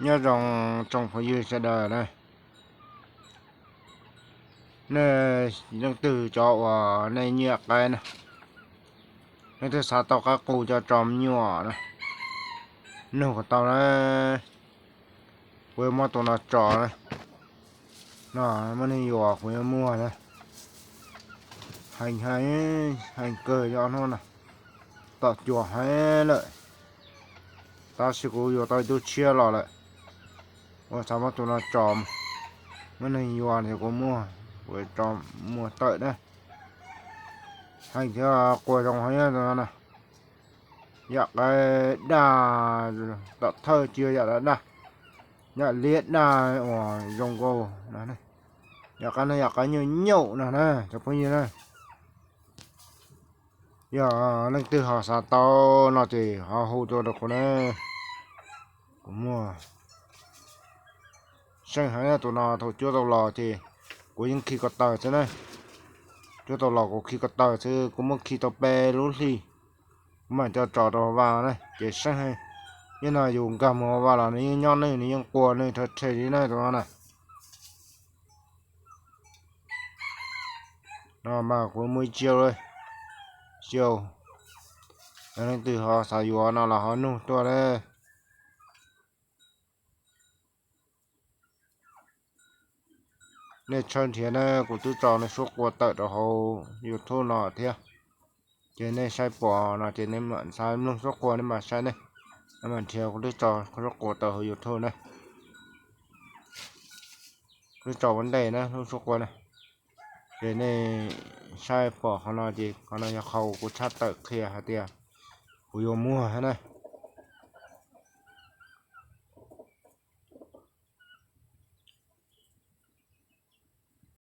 Nyob zoo tsoom phooj ywg sawv daws na, nej leej twg cov uas nej nyiam qaib na, leej twg xav tau qaib qus coj tso me nyuam na, nug kuv tau na, kuv yuav muab tus no tso na. No, muaj neeg yuav kuv yuav muag na. Heev heev, heev kawg cov hnub no, tom cuag heev lawm. Tab sis kuv yuav tau ib tug tshiab los lawm, kuv xav muab tus no tso. Muaj neeg yuav ces kuv muag, kuv tso muag tawm na. Heev thiab quas zoo heev tus no na. Yam qaib daj, tom thawj tsis yog yam daj, yam liab daj uas zoo nkauj no. Yam qaib no yam qaib nyuaj nyaum no na cov phooj ywg na. Yog leej twg ho xav tau no ces ho hu tuaj rau kuv na. Kuv muag seej heev tus no, thaum cuab tau los ces kuv yeej khi ko taw xwb na. Cuab tau los kuv khi ko taw xwb, kuv muab khi tau peb lub hlis, kuv mam coj tso rau hauv vaj na ces seej heev. Yog no yus nkag mus hauv vaj los nws yeej nyob nws, nws yeej quas nws rhe rhe li na tus no na. No mas kuv muaj ib tsiab, tsiab. Yog leej twg ho xav yuav no los ho nug tuaj na. Nej tshawb nrhiav na, kuv twb tso nej suab qua tawm rau hauv YouTube no thiab. Ces nej saib pom no ces nej mam xav mloog suab qua nej mam saib ne. Nej mam nrhiav, kuv twb tso suab qua tawm hauv YouTube na. Twb tso ua ntej na lub suab qua na. Ces nej saib pom qhov no ces qhov no yog qhov kuv tshaj tawm qhia hais tias kuv yuav muag na.